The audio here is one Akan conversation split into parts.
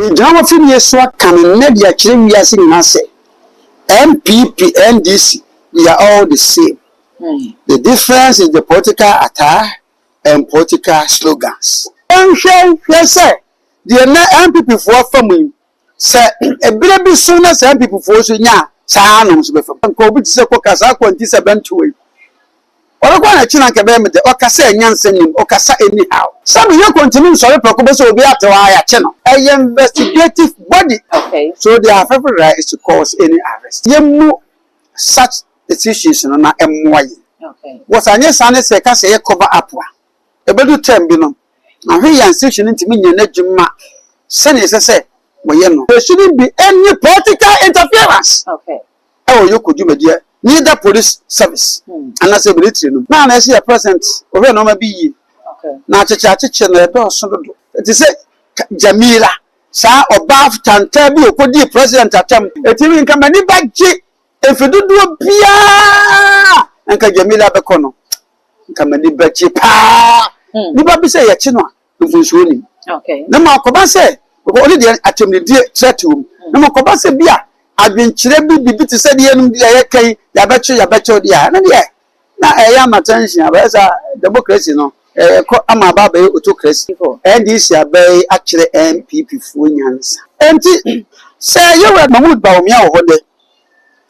Megyina w'afidie so aka no nnɛ de akyerɛ wiase nyinaa sɛ NPP, NDC, we are all the same. The difference is the political attire and political slogans. Yɛnhwɛ nhwɛ sɛ deɛ nnɛ NPP foɔ afa mu yi, sɛ ɛberɛ bi so na sɛ NPP foɔ nso nya a, saa ara na wɔn nso bɛfa mu. Nka obi te sɛ Koka, saa Kwanti sɛ bɛntoa yi. Ɔbɛkɔ na akyi na anka ɛbɛyɛ me dɛ. Ɔkasa a nyansa nnim, ɔkasa anyhow. Sɛ meyɛ kontini nsɔre prɛko pɛ sɛ obi atew ara yɛakye no. Ɛyɛ investigative body so they have every right to cause any arrest. Yɛmmu such decisions no na ɛmmoa yɛn. Because anyɛ saa ne sɛ yɛka sɛ yɛ cover up a, ɛbɛdu term bi no, ahwɛ yɛn institution no ntumi nyɛ n'adwuma sɛnea ɛsɛ sɛ wɔyɛ no. There shouldn't be any political interference. Ɛwɔ Yoko dwumadie neither police service anaasɛ military no mu. Na na ɛsɛ yɛ president ɔhwɛ nneɛma bi yie na akyekye akyekye no ɛdɔɔso dodo. Ɛte sɛ Jamila saa ɔbaa tantaa bi ɔkɔdii president atɛm. Ɛtumi nka m'ani bɛgye mfe dodoɔ biara nka Jamila bɛkɔ no nka m'ani bɛgye paa. Nipa bi sɛ yɛkye no a mfomsoɔ nim. Na ma akɔba sɛ ɔne deɛ atɛmdidie kyerɛte wɔ mu. Na ma akɔba sɛ bi a adwenkyerɛ bi biribi te sɛ deɛ yɛnom deɛ yɛka yi yɛabɛkye yɛabɛkyew deɛ a ɛno deɛ na ɛyɛ ama tension abɛyɛ sɛ democracy no ɛkɔ ama aba abɛyɛ autocracy. NDC abɛyɛ akyerɛ NPP foɔ nyansa. Enti sɛ yɛwura Mahmood Bawumia wɔ hɔ dɛ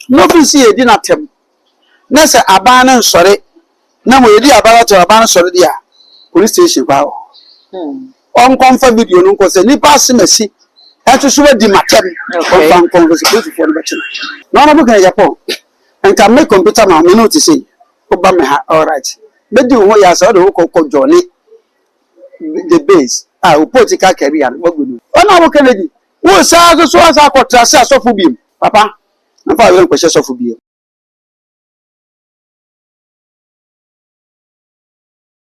na ofi sɛ yɛdi n'atɛm na sɛ aban no nsɔre na mmom yɛdi aban no atɛm aban no sɔre deɛ a police station paa wɔ hɔ. Ɔnkɔ mfa video no nkɔ sɛ nipa asem asi ɛnso so wadi matɛm ɔmfa nkɔ nkɔ sɛ polisifoɔ no bɛkye no. Na ɔno bɛka Japan nka me computer ma me ne wo te sei woba me ha alright mɛdi wo ho yɛ sɛ wode wo kɔ kɔ joine the base a wo political career no wagu no. Ɔno a wo Kennedy wo saa so so asa akɔtra se asɔfo biem papa mfa wo yere nkɔhyɛ sɔfo biem.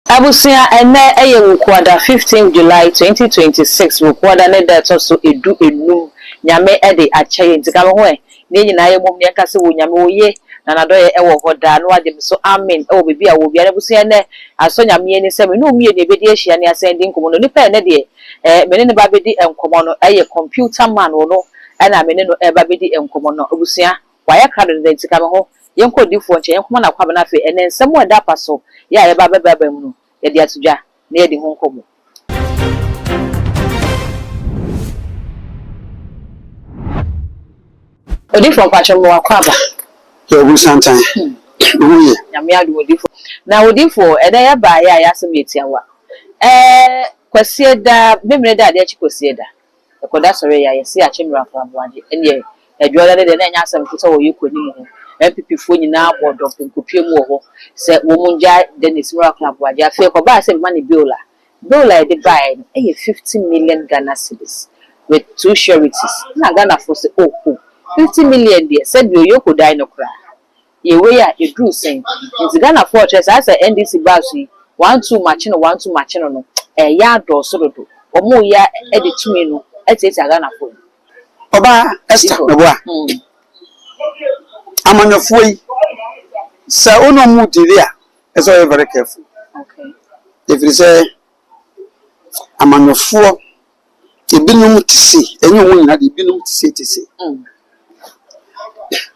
Abusua, ɛnnɛ yɛ Wukuada 15 July 2026, Wukuada ne da ɛtɔ so edu enum, Nyame de akyɛ yɛn nti ka me ho ɛ, na yɛn nyinaa yɛmmom na yɛnka sɛ wɔ Nyame oye na n'adɔeɛ wɔ hɔ daa na wagye me so amen wɔ baabi a wɔ biara. Abusua ɛnnɛ asɔ Nyame ani sɛ me ne wo mmienu yɛbɛdi ahyia na yɛasan adi nkɔmmɔ no, onipa a ɛnnɛ deɛ eh me ne no ba bɛdi nkɔmmɔ no yɛ computer man, ɔno na me ne no reba bɛdi nkɔmmɔ no. Abusua Wayɛ krado deda nti ka me ho yɛnkɔ odiyifoɔ nkyɛn yɛnkɔma no akwaaba na afei ɛnnɛ nsɛm a ɛda apa so yɛ a yɛba abɛbrabra mu no yɛde ato dwa na yɛadi ho nkɔmmɔ. Odiyifoɔ mpakyɛ mewɔ akwaaba. Yɛ obu santan. Wo ho ye? Nyame adom odiyifoɔ. Na odiyifoɔ ɛnɛ yɛbaeɛ a yɛasɛm yɛ tiawa. Ɛɛ Kwasieda, Memeneda adeɛ kye Kwasieda. Ɛkɔda sɔre yi a yɛse yɛakye Miracle Aboagye ɛneɛ Adwoada no deɛ na ɛnyɛ asɛm ketewa wɔ Yoko anim hɔ. NPP foɔ nyinaa bɔɔ dɔmpem kɔpue mu wɔ hɔ sɛ wɔn ngyae Dennis Miracle Aboagye. Afei ɛkɔbaa sɛ bɛma no bail a, bail a yɛde baeɛ no ɛyɛ 50 million Ghana cedis with two sureties. Ɛna Ghanafoɔ se oh oh 50 million deɛ sɛdeɛ Yoko dan no koraa. Yɛ wei a ɛduruu sɛn? Nti Ghanafoɔ rekyerɛ saa sɛ NDC baa so yi one two makye no one two makye no no ɛɛyɛ adɔɔso dodo. Wɔn reyɛ de tumi no atiatia Ghanafoɔ yi. Ɔbaa Esther Meboa, amanyɔfoɔ yi sɛ wo ne wɔn redili a ɛsɛ sɛ woyɛ very careful. Ɛfiri sɛ amanyɔfoɔ Ebinom te sei, ɛnyɛ wɔn nyinaa deɛ, ebinom te sei te sei.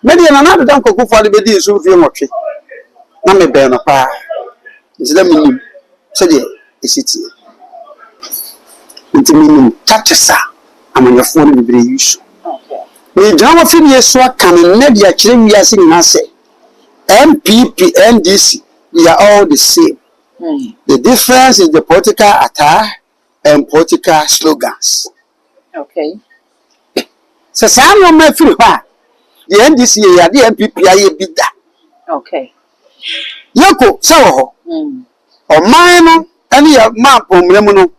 Me deɛ Nana Addo Dankwa Akufo-Addo bɛdii so mfeɛ nwɔtwe, na mebɛn no paa, nti na menim sɛdeɛ ɛsi teɛ. Nti menim tactics a amanyɔfoɔ no bebree use. Megyina wɔ fidie so aka no nnɛ de akyerɛ wiase nyinaa sɛ NPP, NDC, we are all the same. The difference is the political attire and political slogans. Okay. Sɛ saa nneɛma firi hɔ a, deɛ NDC yɛ yɛ adeɛ NPP ayɛ bi da. Okay. Yɛko sɛ wɔ hɔ. Ɔman no ne yɛ mampɔn mu no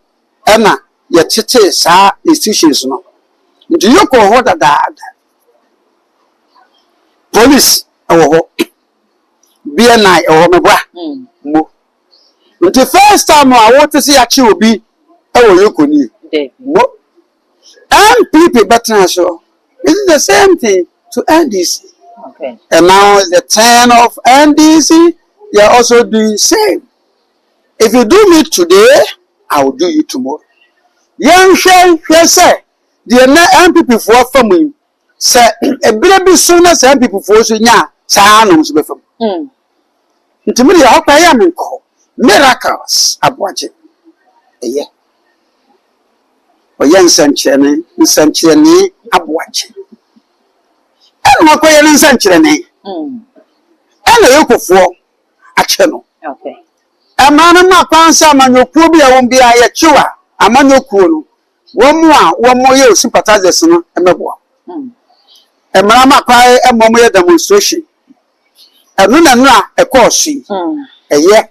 ɛna yɛtetee saa institutions no. Nti yɛkɔ wɔ hɔ dadaada. Police ɛwɔ hɔ. BNI ɛwɔ hɔ meboa. Mo. Nti first time a wote sɛ yɛakye obi wɔ Yoko nie? Mo NPP bɛtena so. It is the same thing to NDC. Okay. And now it's the turn of NDC. They are also doing same. If you do me today, I will do you tomorrow. Yɛnhwɛ hwɛ sɛ Deɛ nnɛ NPP foɔ fa mu yi, sɛ ɛberɛ bi so na sɛ NPP foɔ nso nya a, saa ara na wɔn nso bɛfa mu. Nti me deɛ ɛhɔ koraa ɛyɛ a menkɔ hɔ. Miracles Aboagye, ɛyɛ. Ɔyɛ nsɛnkyerɛnne, nsɛnkyerɛnne Aboagye. Ɛna wakɔyɛ ne nsɛnkyerɛnne. Ɛna Yokofoɔ akyɛ no. Mmara no ma kwan sɛ amanyɔkuo bi a ɛwɔ mu biara yɛkyew a, amanyɔkuo no, wɔn a wɔyɛ wo sympathizers no mmɛboa wo. Mmara ma kwan ma wɔyɛ demonstration. Ɛno na nnora ɛkɔɔ so yi. Ɛyɛ.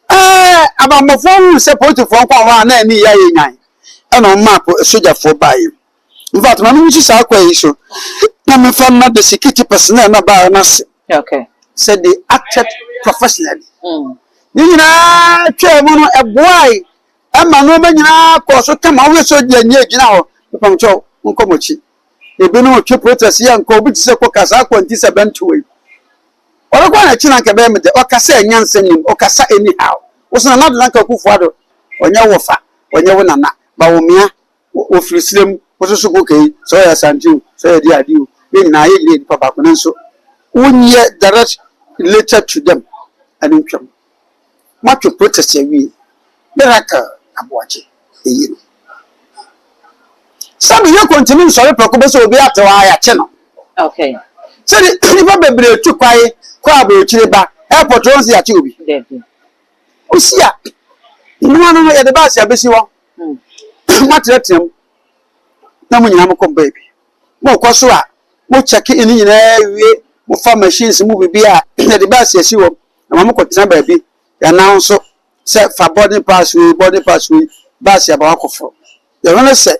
Ɛɛ abanbɔfoɔ huu sɛ polisifoɔ nko a hɔ a na ani yɛ ayɛ nyan ɛna wɔn maa sogyafoɔ baeɛ. In fact, ma mensi saa kwan yi so na memfa mma the security personnel na baeɛ no ase sɛ they acted professionally. Ne nyinaa twaa mu no, ɛboae ɛma nneɛma nyinaa kɔɔ so kama. Wohwɛ sogya ni gyina hɔ, mepamkyɛw, monkɔ mo akyi. Ebinom twe protest yɛ nkɔ, obi te sɛ kɔka saa kɔnti sɛ bɛnto yi. Ɔrekɔ n'akyi na nka ɛbɛyɛ me dɛ, ɔkasa ɛnya nsɛm nim, ɔkasa anyhow. Woso Nana Addo Dankwa Akufo-Addo, ɔnyɛ wo fa, ɔnyɛ wo nana, ba wo mmea wɔfiri serem, wososo kɔ kei, sɛ ɔyɛ Asante o, sɛ ɔyɛ de ade o, yɛn nyinaa yɛn nyinaa yɛ nipa baako, nanso wonyɛ direct related to them. Ɛno ntwam. Moatwe protest awie. Miracle Aboagye, ɛyi no. Sɛ meyɛ kɔntini nsɔre prɛko bɛ sɛ obi ate hɔ a yɛakye no. Sɛde nnipa bebree tu kwae kɔ aburokyire ba airport hɔ nso yɛakye obi. Osi a, mmoa no yɛde baasi abɛsi hɔ. Moatenatena mu na mo nyinaa mokɔ baabi. Mokɔ so a, mo check in nyinaa wie, mofa machines mu biribi a yɛde baasi asi hɔ na ma mokɔtena baabi. Yɛanan nso sɛ fa boarding pass wei, boarding pass wei, baasi aba wakɔforo. Yɛhwɛ no sɛ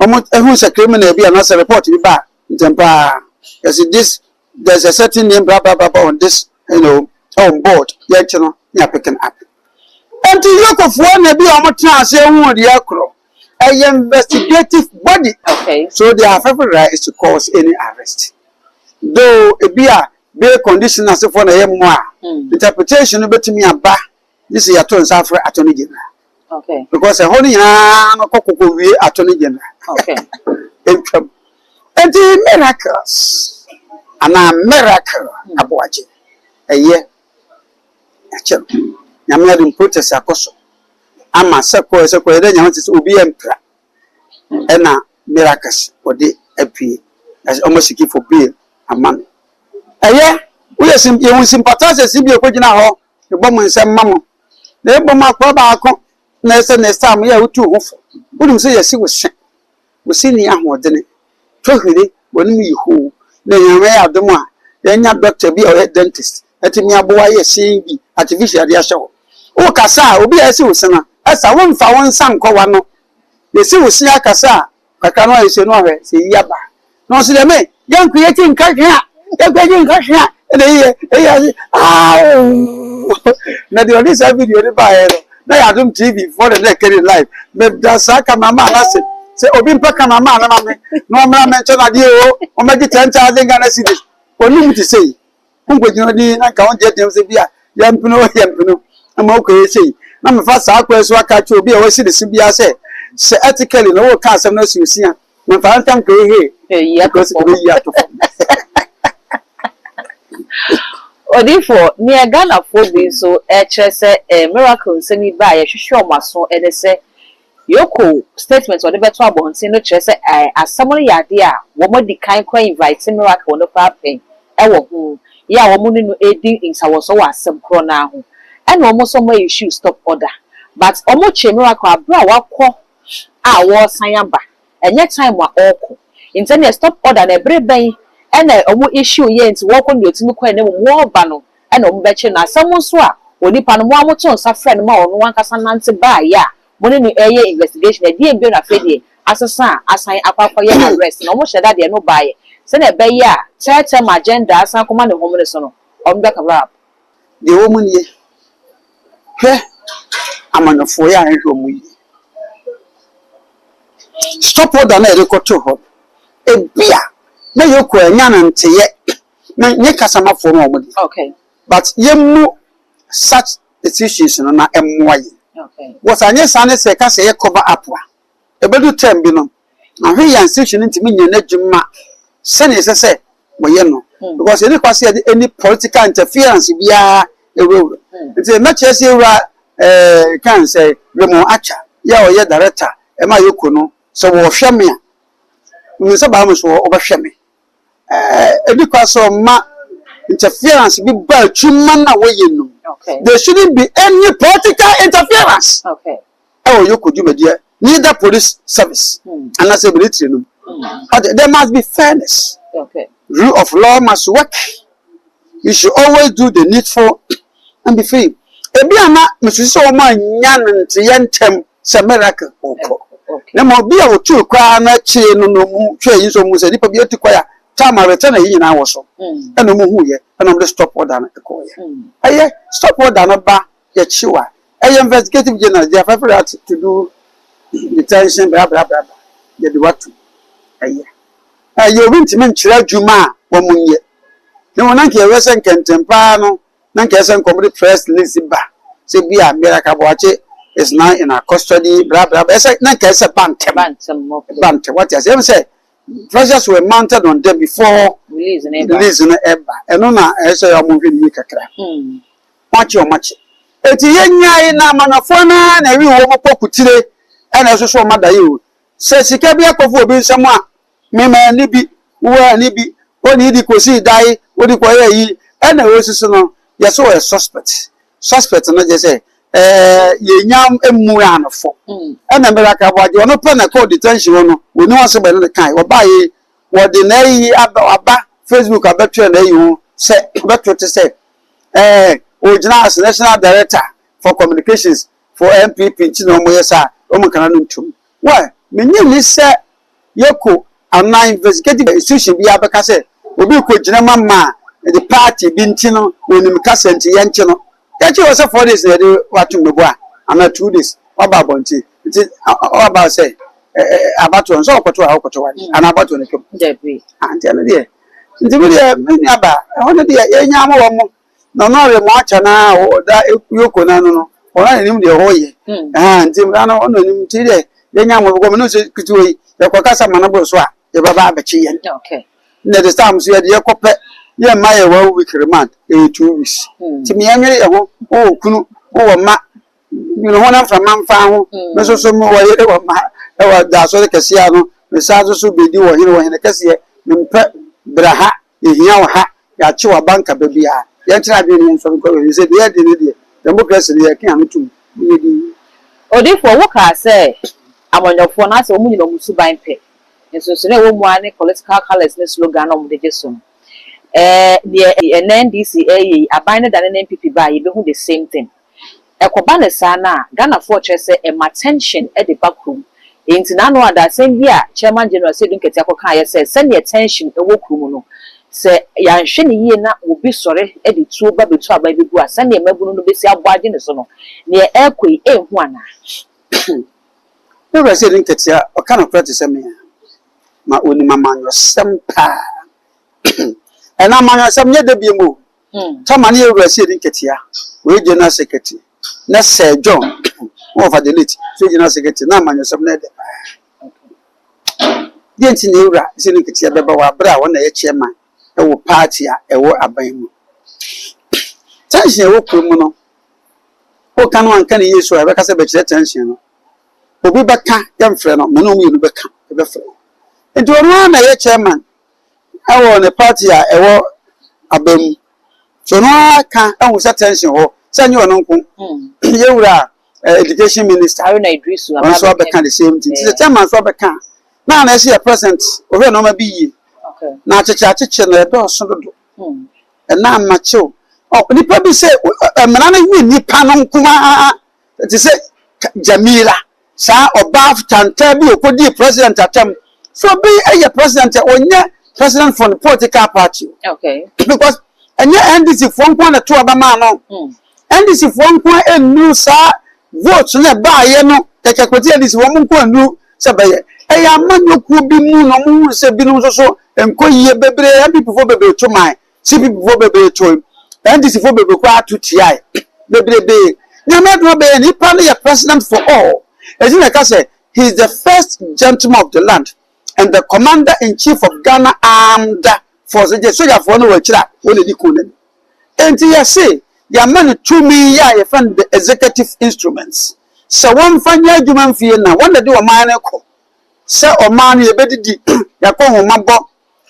wɔn ehu sɛ criminal bi anaasɛ report bi ba a, ntɛm paa yɛsi this, there's a certain name, blah blah blah blah, on this on board, yɛnkye no ne yɛ picking up. Nti yokofoɔ na bi a wɔn tena ase ehu deɛ korɔ ɛyɛ investigative body. So they have every right to cause any arrest. Though ebi a bail condition asefoɔ na ɛyɛ mmoa a interpretation no bɛtumi aba gye sɛ yɛato nsa afrɛ Attorney General. Because ɛhɔ no nyinaa no kɔ kɔkɔ wie Attorney General. Ntwam. Nti Miracles anaa Miracle Aboagye, ɛyɛ ɛkyɛ no. Nyame adom, protest akɔ so ama sɛ kɔɛ sɛ kɔɛ dɛ Nyame te sɛ obi yɛ mpra ɛna Miracles wɔde apue ɛsɛ ɔmo seek for bail ama no. Ɛyɛ woyɛ sim yɛhu sympathizers bi a ɛkɔgyina hɔ ɛbɔ mo nsɛm ma mo na ɛbɔ mo akɔrɔ baako na ɛsɛ next time yɛ a wotu ho fo. Wonim sɛ yɛsi wo se wo se ni ahoɔdene tohwere wɔnom yi hoo na Nyame yɛ adom a yɛnya doctor bi a ɔyɛ dentist ɛtumi aboa yɛ sen bi artificial de ahyɛ hɔ. Wokasa a obi a ɛsi wo se no ɛsa womfa wo nsa nkɔ w'ano. Yɛsi wo se akasa a kakra no ayɛ sɛ no ahwɛ sɛ yi aba na ɔsi dɛ me yɛnkɔ yɛkyi nka hwɛ a yɛnkɔ yɛkyi nka hwɛ a ɛna yiyɛ ɛyɛ ase aawoo. Na deɛ ɔde saa video no baeɛ no na yɛ Adom TV foɔ de na ɛkɛri live. Meda saa cameraman ase sɛ obi mpɛ cameraman no ma me na ɔmmra me nkyɛn adeɛ o, ɔmmɛgye 10,000 Ghana cedis. Ɔnim te sɛ yi wonkɔgyina din na nka wonteatea mu sɛ bi a yɛmpene o, yɛmpene ama wokɔyɛ sei na mefa saa kwan so aka kyerɛ obi a wasi ne so biara sɛ ethically na wɔka asɛm no asi osi a memfa ntam kɔyɛ hee because ɛbɛyi ato fam. Odifo, nea Ghanafoɔ bi nso ɛkyerɛ sɛ Miracle nsɛm yi ba a yɛhwehwɛ ɔmo aso ɛne sɛ Yoko statement a ɔde bɛto abɔnten no kyerɛ sɛ asɛm no yɛ adeɛ a wɔn adi kan kora invite Miracle no koraa pɛn ɛwɔ ho yɛ a wɔn ne no edi nsawɔsɔ wɔ asɛm korɔ naa ho, ɛna wɔn nso wɔn issue stop order, but wɔn kye Miracle abere a wakɔ a wɔresan aba, ɛnyɛ time a ɔrekɔ. Nti ɛna stop order na ɛbere bɛn ɛna wɔn issue yɛ nti wɔrekɔ no deɛ otumi kɔ ɛna mu wɔreba no ɛna wɔn bɛkye no. Asɛm nso a onipa no mo a moto nsa frɛ no ma ɔno ankasa nante baayɛ a mo ne no ɛyɛ investigation ɛdeɛ bio na afei deɛ asesa a asan akɔ akɔyɛ arrest na wɔn hyɛ da deɛ no baayɛ sɛnea ɛbɛyɛ a third term agenda asan akɔma ne home no so no wɔn bɛ cover up. Deɛ ɛwɔ mu nie, hwɛ, amanyɔfoɔ yɛ ahwehwɛ ɔmo yie. Stop order na yɛde kɔto hɔ ebi a na yɛkɔ anya no nteyɛ na nye kasamafoɔ no ɔmo de but yɛmmu such decisions no na ɛmmoa yɛn. Wɔsɛ anyɛ saa ne sɛ ɛka sɛ yɛ cover up a ɛbɛdu term bi no Na hwɛ yɛ institution no ntumi nyɛ n'adwuma sɛnea ɛsɛ sɛ wɔyɛ no because yɛde kwa sɛ yɛde any political interference biara ewurawura. Nti mɛkyerɛ sɛ ewura kan sɛ Raymond Archer yɛ a ɔyɛ director ɛma EOCO no sɛ wɔhwɛ me a, nsa baa mi so ɔbɛhwɛ me. Ebi kwa sɛ ɔma interference bi ba adwuma na wɔyɛ no. There shouldn't be any political interference ɛwɔ EOCO dwumadie, neither police service anaasɛ military no. There must be fairness. Rule of law must work. You should always do the needful and be free. Ebi ana mesusu sɛ wɔn anya no nteyɛ ntɛm sɛ Miracle ɔkɔ na ma obi a wotu koraa n'akyire no no mu hwɛ yi nso mu sɛ nipa bi atu kwan a time a return a yi nyinaa wɔ so ɛna ɔmo hu yɛ ɛna ɔmo de stop order no ɛkɔɔ yɛ. Ɛyɛ stop order no ba yɛkyi wa, ɛyɛ investigative journalist, they have every right to do detention, bla bla bla bla. Yɛde watu, ɛyɛ obi ntumi nkyerɛ adwuma a wɔn nyɛ ne wɔn nanka yɛwɛ sɛ nkɛntɛn paa no na nka yɛ sɛ nkɔmɔ de press release ba sɛ bi a Miracle Aboagye is now in our custody, bla bla bla. Ɛsɛ na nka yɛ sɛ ba ntɛm. Ba ntɛm, okay. Ba ntɛm, wate ase? Ɛmu sɛ pressures were mounted on them before release ne ba. Release no ɛba, ɛno na ɛyɛ sɛ ɔmo hwɛ ne yie kakra. Wɔn akyi, wɔn akyi eti yɛn nyae na amanyɔfoɔ naa na ɛwi wɔn kɔ kutire ɛna ɛsoso wɔn ada yi o sɛ sika bi akɔfo obi nsɛm a mɛmɛ ani bi wɔ ani bi wɔn di kosi dan wɔde kɔ yɛ yi ɛna ɛwɔ no yɛsɛ wɔyɛ suspect. Suspect no gye sɛ yɛnya emu anofo. Ɛna Miracle Aboagye ɔno pɛ na kɔɔ detention hɔ no wɔni wɔn sɛ bɛne ne kan wɔbaa yi wɔde n'ayi aba aba Facebook abɛtwerɛ n'ayi ho sɛ bɛto te sɛ ogyina as national director for communications for NPP nti na wɔn yɛ saa wɔn nkana no ntum wɛ. Menye ni sɛ yɛkɔ anaa investigative institution bi abɛka sɛ obi kɔ gyina ma ma the party bi nti no onim kasa nti yɛnkye no. Yɛkye wɔ sɛ 4 days na yɛde wato mmebo a anaa 2 days waba abɔnten nti waba sɛ abatoɔ nso ɔkɔto a ɔkɔto wa anaa abatoɔ no twam. Dabi. Nti ɛno deɛ nti mi deɛ mi nua ba ɛhɔ no deɛ yɛnya ama wɔn mo na ɔno ɔrɛ mo akyɛ na ɔda EOCO n'ano no ɔno anim deɛ ɔyɛ. Nti mmira no ɔno anim nti deɛ yɛnya mo bɛkɔ mi no sɛ ketewa yi yɛkɔ kasa ma no boro so a yɛbɛba abɛkye yɛn. Na the time so yɛde yɛkɔ pɛ yɛn mma yɛ one week remand, ɛyɛ 2 weeks. Nti mi yɛn nwere yɛn ho. Wowɔ kunu, wowɔ mma, nwene ho na mframa mfa ho. Me nso so mewɔ yere wɔ mma ɛwɔ da asɔre kɛseɛ ano. Me san so so bɛdi wɔ hene kɛseɛ. Mempɛ bra ha ehia wɔ ha yɛakye wɔ abanka baabi a yɛnkyerɛ adwene ne yɛn nsɔre nkɔ baabi sɛ deɛ yɛde ne deɛ democracy no yɛka ano tum yɛ di. Odiifoɔ, wo kaa sɛ amanyɔfoɔ no asɛ wɔn nyina wɔn suban pɛ, nsonsono a ɛwɔ mu ara ne political colours ne slogan na wɔn de gye so no. Deɛ ɛnɛ NDC ɛyɛ yi, aban no da ne NPP ba a yɛbɛhu the same thing. Ɛkɔba ne saa no a Ghanafoɔ kyerɛ sɛ ɛma tension ɛde ba kurom. Nti n'ano ada asɛm bi a Chairman General Asiedu Nketia kɔka yɛ sɛ sɛnea tension ɛwɔ kurom no, sɛ yɛanhwɛ ne yie na obi sɔre de tuo ba bɛtu aban bi gu a, sɛnea mmabunu no bɛsi abɔ agye ne so no, nea ɛrekɔ yi ɛnhu anaa? Ne wura sɛ Nketia ɔka nokorɛ te sɛ me a ma onim amanyɔsɛm paa. Ɛna amanyɔsɛm nyɛ da biem o. Tama ne yɛwura sɛ Nketia wɔyɛ general secretary na Sir John wɔfa the late so general secretary na amanyɔsɛm no ɛdɛ paa. Deɛ nti na ewura sɛ Nketia bɛba wɔ abere a wɔn na ɛyɛ chairman ɛwɔ party a ɛwɔ aban mu, tension ɛwɔ kurom no, woka no anka ne yie so a ɛbɛka sɛ bɛkyerɛ tension no. Obi bɛka yɛmfrɛ no mene wɔn mmienu bɛka ɛbɛfrɛ no. Nti ɔno ara na ɛyɛ chairman ɛwɔ ne party a ɛwɔ aban mu so ɔno ara ka ɛhu sɛ tension hɔ sɛ nyɛ ɔno nko. Yɛwura education minister Haruna Iddrisu ɔno nso abɛka the same thing. Nti sɛ chairman nso abɛka a, na ana ɛsɛ yɛ president ɔhwɛ nneɛma bi yie na akyekyɛ akyekyɛ no ɛdɔɔso dodo. Ɛna amakyew ɔ nipa bi sɛ mmara no yi nipa no nko ara te sɛ Jamila, saa ɔbaa tantan bi okodi president atam so. Obi yɛ president a ɔnyɛ president for the political party o because ɛnyɛ NDC foɔ nko na to aba maa no. NDC foɔ nko nnuru saa vote na ɛbaayɛ no kɛkɛ kɔti NDC wɔn nko nnuru sɛ bɛyɛ ɛyɛ amanyɔkuo bi mu na wɔn hu sɛ binom nso so nkɔ yie bebree. NPP foɔ bebree to man, CPP foɔ bebree to, NDC foɔ bebree kɔ ato tia bebrebe. Nyame aduma bɛyɛ nipa no yɛ president for all. Eti na ɛka sɛ he is the first gentleman of the land. and the Commander in Chief of Ghana Armed Forces. Gye sogyafoɔ no wɔ akyire a wɔn na ɛdi ko no anim. Enti yɛse yɛama no tumi yi a yɛfrɛ no the executive instruments sɛ wɔmfa nyɛ adwuma mfie na wɔn na de ɔman no kɔ sɛ ɔman no yɛbɛdidi, yɛakɔ nhomabɔ,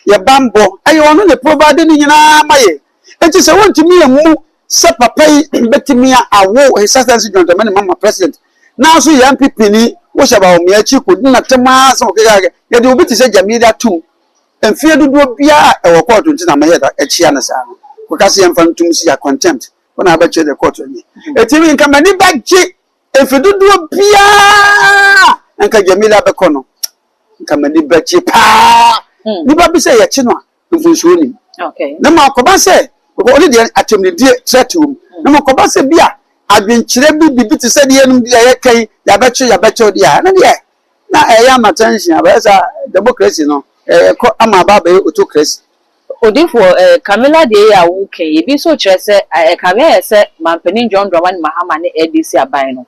yɛ banbɔ, ɛyɛ ɔno na provide ne nyinaa ma yɛ. Enti sɛ wontumi ammu sɛ papa yi bɛtumi awo His Excellency John Dramani Mahama President, nanso yɛ NPP ni, wohyɛ Bawumia akyi kɔdi n'atam ara sɛ ɔkeka yɛde obi te sɛ Jamila atom mfeɛ dodoɔ biara a ɛwɔ kɔɔto nti na mɛyɛ da akyia no saa no, kɔka sɛ yɛmfa no ntom si yɛ contempt, wo na abɛkyerɛ deɛ kɔɔto nyɛ. Ɛtumi nka m'ani bɛgye mfe dodoɔ biara nka Jamila bɛkɔ no, nka m'ani bɛgye paa. Nipa bi sɛ yɛkye no a, mfonsuo nim na ma akɔba sɛ ɔne deɛ atɛmdidie kyerɛ wɔ mu, na ma akɔba sɛ bi a adwenkyerɛ bi bibi te sɛ deɛ nom deɛ yɛka yi, yɛabɛkye yɛabɛkyew deɛ a, ɛno deɛ na ɛyɛ ama tension abɛyɛ sɛ democracy no ɛkɔ ama aba abɛyɛ autocracy. Odiifoɔ Camilla deɛ yi a woka yi, ebi nso kyerɛ sɛ ɛkame ayɛ sɛ Mampanin John Dramani Mahama ne NDC aban no,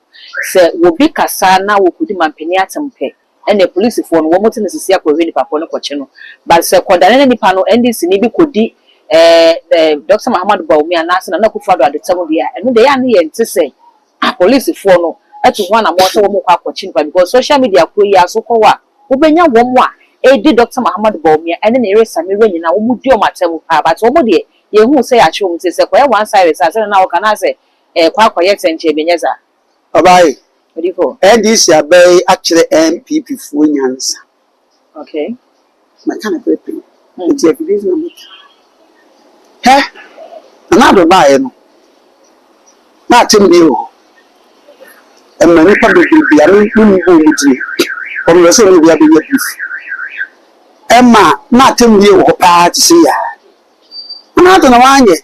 sɛ wobi kasa na wɔkɔdi mampanin atem pɛ, ɛna polisifoɔ no wɔn te ne sisi akɔhwɛ nipa korɔ no kɔkye no. But sɛ kɔdane ne nipa no NDC ni bi kɔdi ɛɛ ɛɛ Dr. Mahamudu Bawumia anaasɛ Nana Akufo-Addo adetam deɛ a, ɛno deɛ yɛ a ne yɛn te sɛ apolisifoɔ no ɛto ho anammɔn sɛ wɔn kɔ akɔkye nipa, because social media kuro yi aso kɔ hɔ a, wobɛnya wɔn a edi Dr. Mahamudu Bawumia ɛne ne yere Samira nyinaa, wɔn di wɔn atɛm paa, but wɔn deɛ yɛhu sɛ yɛakye wɔn. Ti sɛ kɔyɛ one side sɛ asɛ na wɔka na sɛ kɔ akɔyɛ tɛnkyɛn bi nyɛ saa. Ɔbaayi. Odifo. NDC abɛɛ akyerɛ NPP foɔ nyansa. Mɛka no pɛpɛ nti afidie so na mɛka hɛ. Nana Addo baeɛ no na akyɛm die wɔ hɔ ɛma nipa bebrebe a me me mu bɔ ɔmo tiri ɔmo bɛ sɛ ɔmo bi abɛnya beef, ɛma na akyɛm die wɔ hɔ paa te sɛ yaa. Nana Addo na wanyɛ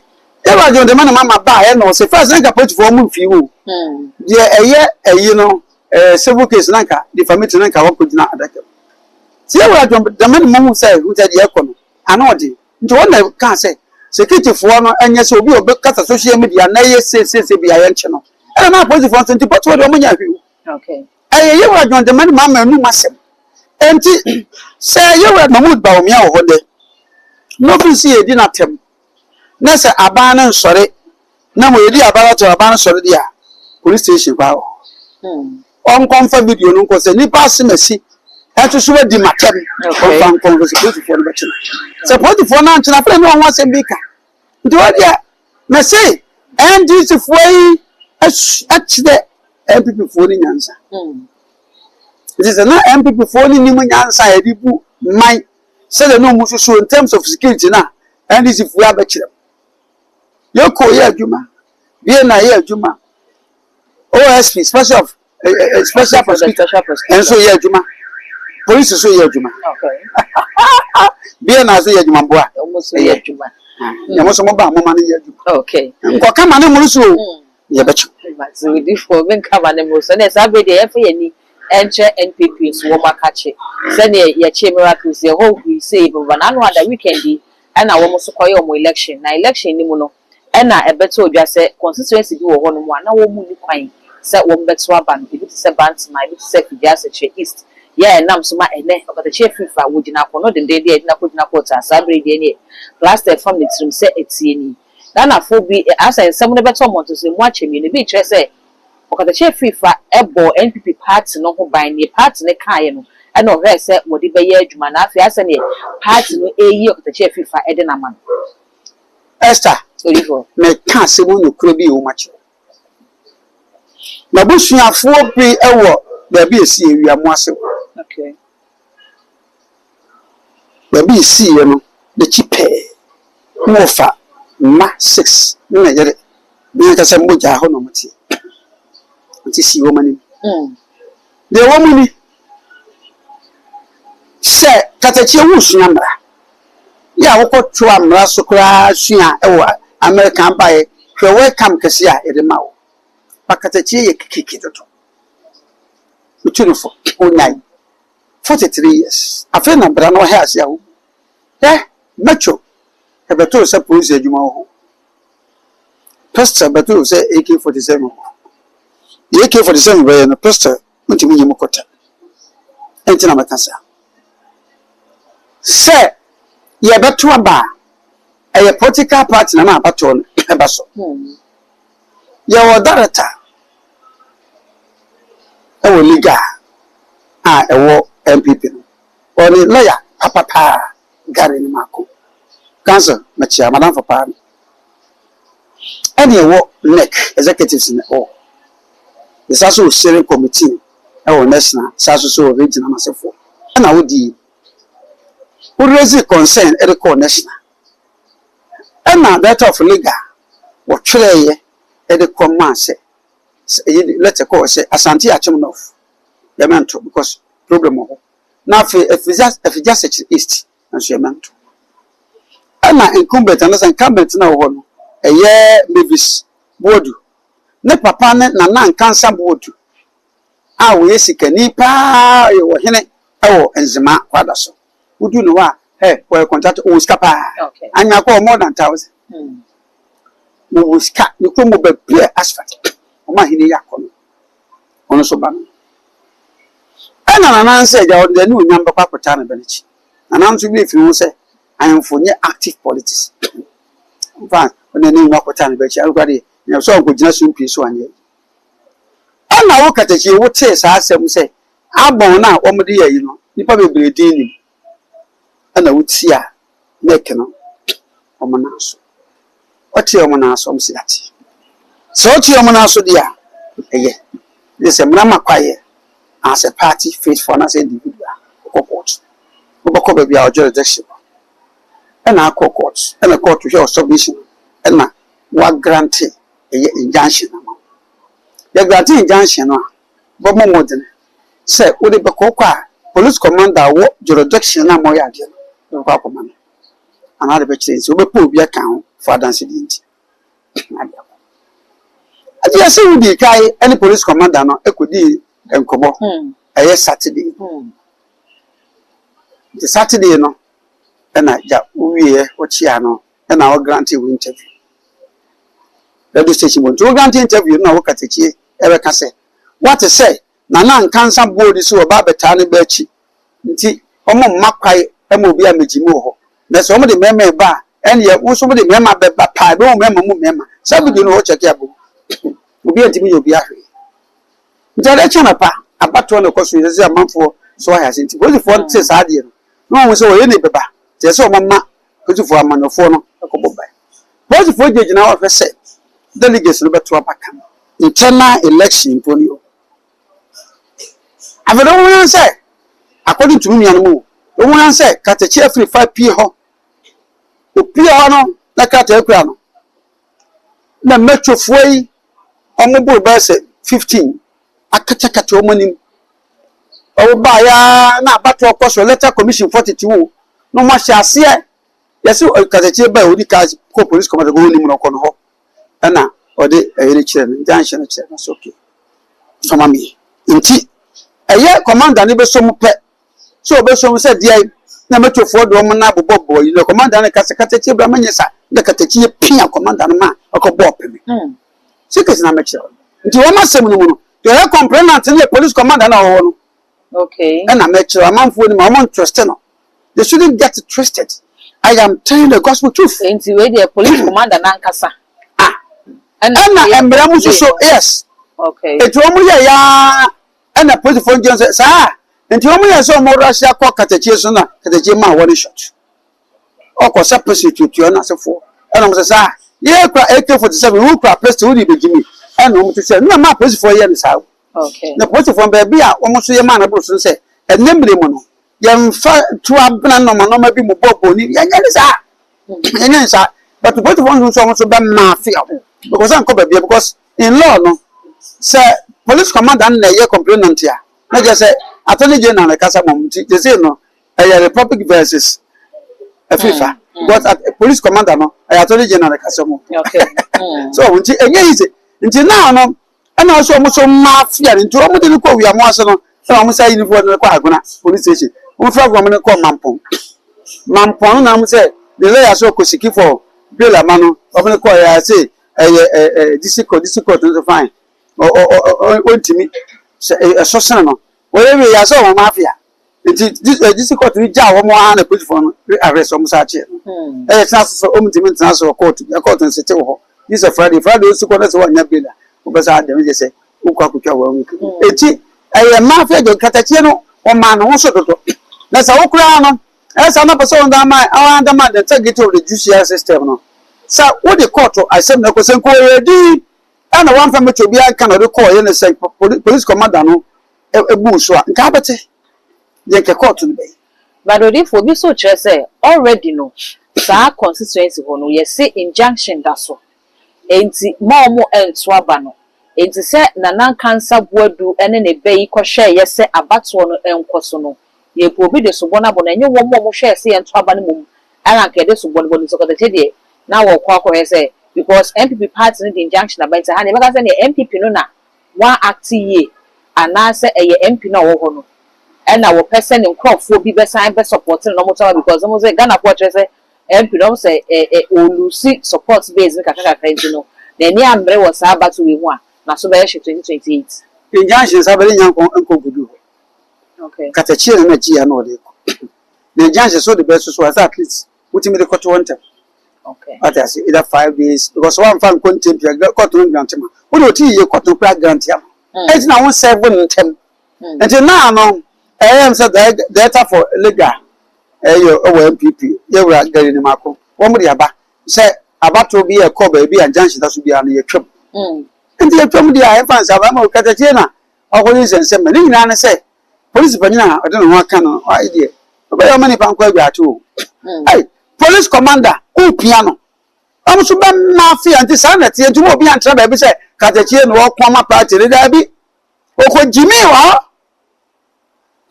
ɛwɔ John Dramani Mahama baeɛ na ɔsɛ first nka polisifoɔ ɔmo mfii wo deɛ ɛyɛ ɛyi no civil case na nka defamation na nka wɔkɔ gyina adaka mu tie wɔ John Dramani Mahama sɛ hu sɛ deɛ ɛkɔ no ano ɔde nti wɔn na kaa sɛ securityfoɔ no ɛnyɛ sɛ obi a ɔbɛkasa social media na ɛyɛ seeseese bi a yɛnkyɛ no, ɛna na apolisifoɔ nso nti pɔtɔ deɛ ɔmo nyɛ ahwɛ o. Ɛyɛ yɛwura John Dramani Mahama anum asɛm. Nti sɛ yɛwura Mahmood Bawumia wɔ hɔ dɛ na ofi si yɛdi n'atɛm na sɛ aban no nsɔre na mo yɛdi aban no atɛm, aban no sɔre deɛ a, police station paa wɔ hɔ, ɔnkɔmfa video no nkɔ sɛ nipa asɛm asi ɛnso so wadi m'atɛm. Ɔmfa nkɔ nkɔ sɛ polisifoɔ no bɛkyena, sɛ polisifoɔ no ankyena afei ne wɔn ho asɛm bi ka. Nti wɔn deɛ mɛse NDC foɔ yi akyerɛ NPP foɔ no nyansa. Nti sɛ na NPP foɔ no nim nyansa a yɛde bu man sɛdeɛ na ɔmo soso in terms of security, na NDC foɔ abɛkyerɛ yɛkɔ yɛ adwuma bie na yɛ adwuma, OSP, special of special prosecutor nso yɛ adwuma, police nso yɛ adwuma, bie na nso yɛ adwuma mboa. Ɔmo nso yɛ adwuma. Na mo nso mo ba mo ma no yɛ adwuma nkɔka ma ne mo so o, yɛbɛkye. Odifoɔ, menka ma ne mo so ne saa bere deɛ yɛmfa yɛn ani ɛnkyerɛ NPP nso wɔn akakye sɛdeɛ yɛkye Miracles yɛ hɔ huri sei baba n'ano ada weekend yi, ɛna wɔn nso kɔyɛ wɔn election. Na election ni mu no, ɛna ɛbɛtɔ odwa sɛ constituency bi wɔ hɔnom a na wɔn mu ni kwan sɛ wɔn bɛto aba no, ebi te sɛ Bantama, ebi te sɛ Fidua Asɛkyerɛ East, yɛ ɛnam so ma ɛnɛ ɔkatakyie fifa wɔgyina akɔnɔ dendenden a yɛgyina kɔgyina court a saa bere deɛ neɛ plaster fam ne tirim sɛ etie ni. Ghanafoɔ bi asɛ nsɛm no bɛtɔ mmɔnten so emu akyɛ mmienu. Ebi kyerɛ sɛ ɔkatakyie fifa ɛbɔ NPP party no ho ban, neɛ party no kaeɛ no ɛna ɔhwɛ sɛ wɔde bɛyɛ adwuma, na afei asɛ neɛ party no eyi ɔkatakyie fifa ɛde n'ama no. Esther. Odifo. Mɛka asɛm nokorɛ bi wɔ mu akyerɛ m'abusuafoɔ bi wɔ baabi esi ewia mu ase. Baabi esi yɛ no n'akyi pɛɛ na wɔfa mma six ne na yere ne ankasa mogya hɔ na wɔn te nti si wɔn anim. Deɛ wɔn mu ni sɛ katakyie wosua mmara yɛ a wokɔto mmara so koraa sua wɔ America baeɛ, hwɛ welcome kɛse a yɛde ma wo ba. Katakyie yɛ kekeke dodo, otu no fo onyae 43 years afei na bra na ɔhɛ ase a wo hɛ mɛtwo ɛbɛtoo sɛ polisi adwuma wɔ hɔ, pistol bɛtoo sɛ AK-47 wɔ hɔ. AK-47 bɛyɛ no pistol ntumi nyɛ mu kɔta, ɛnti na mɛka saa. Sɛ yɛbɛto aba a, ɛyɛ political party na ma abatoɔ no ɛba so. Yɛwɔ director ɛwɔ legal a ɛwɔ NPP no. Ɔne lawyer papapaa Gary ne mako. Council makyia madamfo paa no. Ɛne ɛwɔ NEC executives no ɛwɔ. Yɛsa so wɔ steering committee ɛwɔ national, saa so so wɔ regional n'asefoɔ. Ɛna wodi wo raise concern ɛde kɔɔ national. Ɛna director of legal wɔtwerɛeɛ ɛde kɔ maa sɛ ɛyi letter kɔɔ sɛ Asante Akyem North yɛmɛnto because problem wɔ hɔ. Na afei Afigya Sekyere East nso yɛmɛnto. Ɛna incumbent anaasɛ incumbent na wɔ hɔ no, ɛyɛ Mavis Boadu. Ne papa ne Nana Nkansa Boadu a wɔyɛ sikani paa, yɛ ɔhene ɛwɔ Nzema Kwada so. Wodu ne hɔ a, ɛ wɔyɛ contractor, ɔwɔ sika paa. Anya kɔ more than 1,000. Wɔwɔ sika ne kurom wɔ baabi a asphalt. Wɔn ahene yɛ akɔ no. Ɔno nso ba no. Ɛna Nana nso agya ɔde n'ani onyam bɛkɔ akɔtaa ne ba n'akyi. Nana nso bi efiri ho sɛ ahemfo nyɛ active politics. Nfa ɔde n'ani onyam akɔtaa ne ba akyi. Alukora deɛ nyɛ sɛ ɔnkɔgyina so mpii so anyɛ. Ɛna wo katakyi wotee saa asɛm sɛ abɔn no a wɔde yɛ yi no, nipa bebree din nim. Ɛna wotia NEC no wɔn nan so. Ɔte wɔn nan so, wɔn si ate. Sɛ ɔte wɔn nan so deɛ a, ɛyɛ. De sɛ mmara ma kwaeɛ as a party faithful anaasɛ individual wokɔ court. Wobɛkɔ baabi a jurisdiction no. Ɛna akɔ court. Ɛna court hwɛ wɔ submission, ɛna wa grant ɛyɛ injunction ama wo. Yɛ grant injunction no a, bɔmmɔ mmɔden sɛ wode bɛkɔ kɔ a police commander a wɔ jurisdiction na ma ɔyɛ adeɛ no, wobɛkɔ akɔma no. Anaa de bɛkyerɛ nti wobɛpɛ obi aka ho for adansedie nti. Ade akɔ. Adeɛ sɛ wodi kae ne police commander no kɔdii nkɔmmɔ, ɛyɛ Saturday. Nti Saturday no ɛna gya wowieɛ, wɔkyea no, ɛna wɔ grant wo interview. Radio station bɔ nti wo grant interview no na wo katakyie ɛbɛka sɛ wate sɛ Nana Nkansa Boadu so ɔba abɛtaa ne ba akyi nti ɔmo mma kwae ma obi a megye mu wɔ hɔ. Na sɛ ɔmo de mmarima ba a, ɛneɛ wo nso wode mmarima bɛba paa, ɛbɛhu mmarima mu mmarima. Saa video no wɔkyɛke abɔ. Obi antumi yɛ obi ahwee. Nti ade kye anɔpa, abatoɔ na ɛkɔ so yɛ sɛ amanfoɔ so ayɛ ase nti polisifoɔ te saa adeɛ no na wɔn sɛ wɔyɛ ne bɛba nti ɛsɛ wɔn ma polisifoɔ amanyɔfoɔ no ɛkɔbɔ ban. Polisifoɔ gyinagyina hɔ hwɛ sɛ delegates no bɛto aba kam. Internal election mpo ni o. Afei de wɔn sɛ according to me nuanom o, wɔn sɛ katakyi afiri fa pie hɔ. Opie hɔ no na krataa kura no. Na mɛtwofoɔ yi wɔn boro bɛyɛ sɛ 15 akatakata wɔn anim. Wɔn baeɛ na abatoɔ kɔ so, Electoral Commission foɔ tete wo na wɔn ahyɛ aseɛ yɛsɛ katakyi ba a odi ka kɔ police commander kɔ wɔn nim no kɔ no hɔ, ɛna ɔde ɛyɛ no kyerɛ no, injunction no kyerɛ no so, okay, fama mi. Nti ɛyɛ commander no bɛsɔ mu pɛ sɛ ɔbɛsɔ mu sɛ deɛ na mɛtwofoɔ de wɔn nan bobɔ bɔ yi na commander no kasa, "Katakyi bra," mɛnyɛ sa na katakyi pia commander no ma ɔkɔ bɔɔ pɛmɛ. Secret na mɛkyerɛ wo. Nti wɔn asɛm no mu no deɛ ɔyɛ complainant no yɛ police commander na ɔwɔ no. Ɛna mɛkyerɛ amanfoɔ no ma wɔn ntrust no, they shouldn't get twisted. I am telling the gospel truth. Nti wei deɛ, police commander nankasa. Ah, ɛna mmara mu nso so, yes. Eti wɔn yɛ yaa ɛna polisifoɔ ngyɛn sɛ saa nti wɔn yɛ sɛ wɔn rush akɔ katakyie so na katakyie maa wɔn shot ɔkɔ sɛ pistol tuatua n'asefoɔ, ɛna wɔn sɛ saa yɛ kura AK-47, wɔn kura pistol wɔn de bɛgye mi, ɛna wɔn ti sɛ nna maa polisifoɔ yɛ no saa. Na polisifoɔ baabi a wɔn nso yɛ maa no boro so sɛ ɛnɛ mmiri mu no yɛmfa to abena nɔɔma nɔɔma bi mu bɔ bɔni, yɛnyɛ ne saa, yɛnyɛ ne saa, but polisifoɔ nso wɔn nso bɛ maa fi because ɛnkɔ baabi, because in law no, sɛ police commander no na ɛyɛ complainant a, na kyerɛ sɛ Attorney General na ɛkasa mɔm. Nti gye sɛ no ɛyɛ Republic versus Afifa, because at, police commander no ɛyɛ Attorney General na ɛkasa mɔm. So nti ɛnyɛ easy. Nti now no ɛna ɔsɛ ɔmo so mafia no nti ɔmo de no kɔ wiamo ase no, ɛna ɔmo sɛ uniform no kɔ Agona police station, ɔmo fira ɔmo no kɔ Mampɔn. Mampɔn no na ɔmo sɛ the lawyer so kɔ seek for bail ama no, ɔmo no kɔ ɛyɛ ase ɛyɛ ɛ ɛ district court, district court nso fine, ɔ ɔ ɔ ɔ ɔntumi sɛ ɛso sene no wɔyɛ wie yɛ sɛ ɔmo mafia. Nti district court no gyaa wɔn ara na polisifoɔ no re arrest wɔn saa kyeɛ no. Ɛyɛ tena so sɛ wɔn ntumi ntena so wɔ court bia, court nsete wɔ hɔ. Gye sɛ Friday, Friday osi kɔ na sɛ wɔanya bail a, wɔbɛsa ada no gye sɛ wokɔ akɔtwa one week. Enti ɛyɛ mafia job, katakyie no wɔmaa ne ho so dodo. Na sɛ wo koraa no, ɛyɛ saa na pɛ sɛ wɔn undermine the integrity of the judicial system no. Sɛ wode court asɛm na ɛkɔ sɛ nka ɔyɛ din ɛna wɔamfa mmɛkyɛ obiara nka na ɔde kɔɔ yɛ ne sɛ police commander no ebu so a, nka abɛte deɛ nka court no bɛyɛ. But odifo, obi so kyerɛ sɛ already no, saa constituency hɔ no, yɛse injunction da so, enti ma ɔmo ɛnto aba no. Enti sɛ Nana Nkansa Boadu ɛne ne bɛ yi kɔhwɛ yɛ sɛ abatoɔ no ɛnkɔ so no, yɛpɛ obi de sobɔ no abɔ no, ɛnyɛ wɔn a wɔhwɛ sɛ yɛnto aba no mom ɛna nka yɛde sobɔ no bɔ no. Nso kɔtɛkyɛ deɛ na wɔkɔ akɔhwɛ sɛ because NPP party no de injunction aba, nti ha ne yɛbɛka sɛ neɛ NPP no na wɔn act yie anaasɛ ɛyɛ MP no a ɔwɔ hɔ no ɛna wɔpɛ sɛ ne nkurɔfoɔ bi bɛsan bɛ support no na wɔn to aba, because wɔn sɛ Ghanafoɔ kyerɛ sɛ MP no, wɔn sɛ ɛ ɛ ɔlose support base no kakra kakra, nti no n'ani amere wɔ saa abato wei ho a n'aso bɛyɛ hyɛ 2028. Injunction sa bɛde nya nkɔ nkɔ nkodu hɔ. Katakyie na n'akyi ya na ɔde kɔ na injunction so de bɛ soso asa, at least wotumi de kɔto hɔ ntɛm. Wate ase, either 5 days, because wɔamfa nkɔ ntɛm pia, court no grant ma wode ɔti yie, court no kora grant ama. Ɛnti na wo serve no ntɛm. Nti naa no ɛyɛ m sɛ director for legal ɛyɛ ɛwɔ NPP, yɛwura Gary Nimako, wɔn de aba sɛ abatoɔ bi yɛ kɔ baabi a injunction da so biara no, yɛtwam. Nti yɛtwam deɛ a, yɛmfa nsa ama katakyie na ɔkɔgye nsɛnsɛm ma ne nyinaa ne sɛ polisi panyin a ɔde ne ho aka no, ɔayɛ deɛ ɔbɛyɛ ɔma nipa nkɔ adwaakye o. Ɛy, police commander ɔpia no, ɔmo nso bɛma afia. Nti saa na ɛteɛ. Nti mo obi antena baabi sɛ katakyie na ɔko ama party ne daabi, ɔkɔ gyimi wɔ hɔ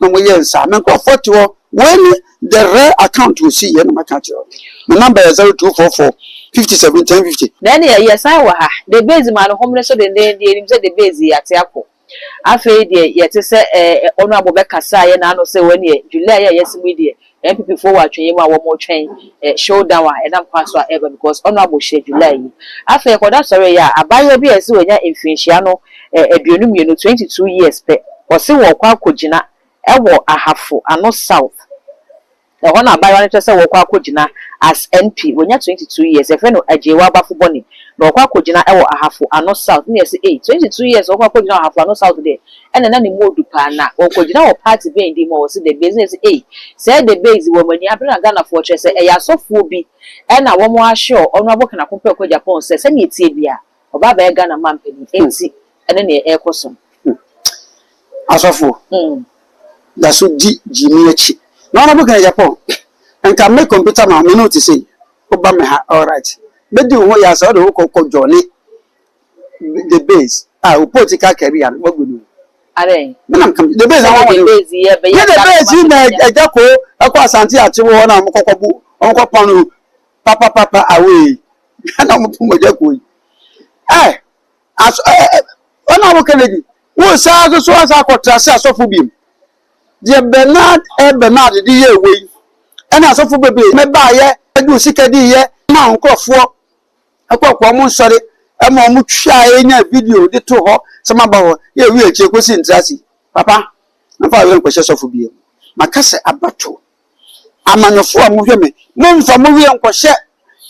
na mo yɛ nsa me nkurɔfoɔ te hɔ. Wei ni the rare account osi yɛ na maka kyerɛ wo. Me number yɛ 0244 57 10 50. Na ɛne yɛ yɛsan wɔ ha, the base maa no homene so dendenden. Yɛnim sɛ the base yɛate akɔ. Afei deɛ yɛte sɛ ɔno abɔ bɛkasa yɛ n'ano sɛ wɔn yɛ July yɛ yɛsi mu yi deɛ, NPP foɔ wɔ atwɛn mu a wɔn twɛn showdown a ɛnam kwan so a ɛba because ɔno abɔ hyɛ July yi. Afei ɛkɔda sɔrɔ yɛ a, abaayewa bi a yɛsi wɔnya mfinhyia no 22, 22 years pɛ, ɔsi wɔkɔ akɔgyina ɛwɔ Ahafo Ano South. Ɛhɔ na abaayewa no kyerɛ sɛ wɔkɔ akɔgyina as MP. Wɔnya 22 years, yɛfrɛ no Agyewa Abafo Bɔne, na wɔkɔ akɔgyina ɛwɔ Ahafo Ano South. Ne yɛsɛ 22 years wɔkɔ akɔgyina wɔ Ahafo Ano South deɛ, ɛna na ne mu odu paa. Na wɔkɔgyina wɔ party bɛn di mu a wɔsi The Base? Ne yɛsɛ sɛ The Base wɔ wɔn ani abere na Ghanafoɔ kyerɛ sɛ ɛyɛ asɔfoɔ bi ɛna wɔn ahyɛ ɔno abɔ kanako pɛ kɔ Japan sɛ sɛnea etie bia ɔbaa bɛyɛ Ghana man panyin, eti ɛne nea ɛrekɔ so. Asɔfoɔ da so di gyimi akyi na ɔno bɛka Japan. Nka me computer ma me no te sei, woba me ha, alright, bɛdi wo ho yɛ asɛ wode wo kɔkɔ join The Base a, wo political career no wagu no. Adɛn? Menam kam The Base ama The wɔn Base yɛ bɛyɛ ne The Base yi na ɛgya ko ɛkɔ Asante akye wɔ hɔ na wɔn kɔkɔ bu wɔn kɔ pɔn no papapapa away na wɔn pɔn ɛgya ko yi ɛ aso ɛ ɛ wɔn a wɔka lady wɔn saa so so asa akɔtena se asɔfo bi mu deɛ Bernard ɛ Bernard de yɛ ewe yi, ɛna asɔfo bebree mɛbaayɛ ɛde osika di yɛ ma nkurɔfoɔ ɛkɔkɔ wɔn nsɔre ɛma wɔn twa enya video de to hɔ sɛ ma ba hɔ yɛ ewi akyire kɔsi ntrasi. Papa, nfa awɛ nkɔhyɛ sɔfo bi mu. Maka sɛ abato amanyɔfoɔ a mohwɛ me, momfa mo wie nkɔhyɛ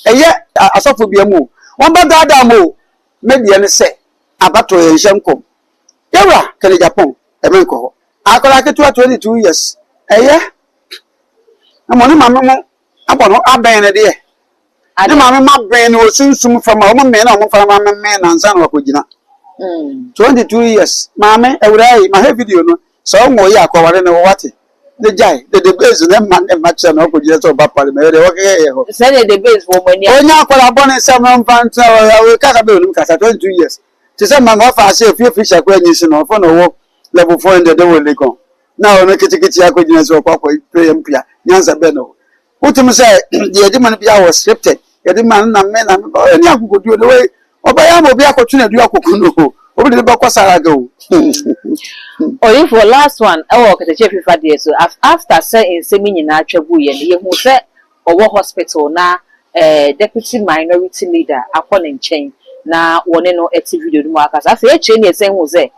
ɛyɛ asɔfo bi mu o, wɔn bɛ daadaa mo o. Me deɛ ne sɛ abato yɛn nhyɛ nkɔm. Yɛwura kɛnɛ Japan ɛmɛ nkɔ hɔ. Akwadaa ketewa 22 years ɛyɛ na mo ne maame mo abɔ no abɛn no deɛ, ne maame ma bɛn no wɔ sunsum fam a wɔn mmɛn na wɔn fa maame mmɛn nansa na wakɔgyina. 22 years maame awuraa yi, mahwɛ video no sɛ ɔnwɔ yi akɔware no wɔwate ne gyae de The Base ne ma ne ma kyerɛ na ɔkɔgyina sɛ ɔba parliament yɛ deɛ wɔkɛkɛ yɛ hɔ. Sɛdeɛ The Base wɔ mo ani. Onye akwadaa bɔ ne nsɛm no mfa ntena hɔ kasa bɛ onim kasa. 22 years te sɛ maame ɔfa ase efie fi hyɛ akora nyi si na ɔfɔ na ɔwɔ level 400 wɔ Legon na ɔno ketekete akɔgyina sɛ ɔkɔ akɔ pere mpia nyansa bɛn na wotumi sɛ deɛ yɛde ma no bi awɔ scripted yɛde ma no na me na me ɔyɛ ne akokoduo no wei ɔbɛyɛ ama obi akɔtwe na du akɔku no, obi de ne bɛkɔ saraga o. Oyifo, last one ɛwɔ kɛtɛkyɛ fifa deɛ so, after sɛ nsɛm yi nyinaa atwa gu yɛ no, yɛhu sɛ ɔwɔ hospital na deputy minority leader akɔ ne nkyɛn na wɔne no ɛte video no mu akasa. Afei akyire ne yɛsɛn hu sɛ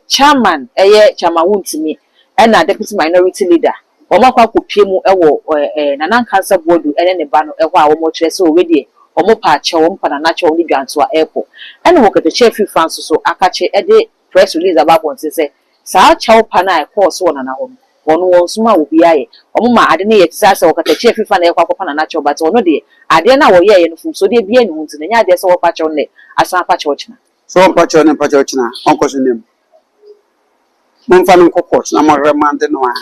chairman, ɛyɛ Chairman Wuntumi. Ɛna Deputy Minority Leader, wɔn akɔ akɔpie mu wɔ Nana Nkansah Boadu ne ne ba no hɔ a wɔrekyerɛ sɛ wei deɛ wɔn pa akyɛw, wɔn pa Nana kyɛw, wɔn de dwantoa ɛrekɔ. Ɛna wɔ Katakyie Afrifa nso so akakye de press release aba abɔnten sɛ saa kyɛw pa no a ɛkɔɔ so wɔ Nana hɔ no, wɔn wɔn soma a obiara yɛ. Wɔn ma ade no yɛ te sɛ asɛ wɔ Katakyie Afrifa na ɛkɔ akɔpa Nana kyɛw, but ɔno deɛ, adeɛ no a wɔyɛɛyɛ no, mfomsodeɛ biara nni ho, nti na ɛnyɛ adeɛ sɛ wɔpa kyɛw nnɛ asan apa kyɛw kyena. Sɛ wɔmpa kyɛw ne mpa kyɛw kyena, ɔnkɔ so nam. Momfa no nkɔ court na mo remand no a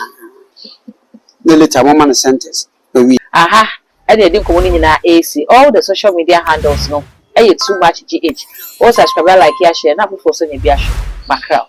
na later moma no sentence awie. Aha ɛna yɛde nkɔmmɔ no nyinaa ɛresi. All the social media handles no ɛyɛ Too Much GH. Wo subscribe, like, share na afoforɔ nso nya bi ahwɛ. Mackerel.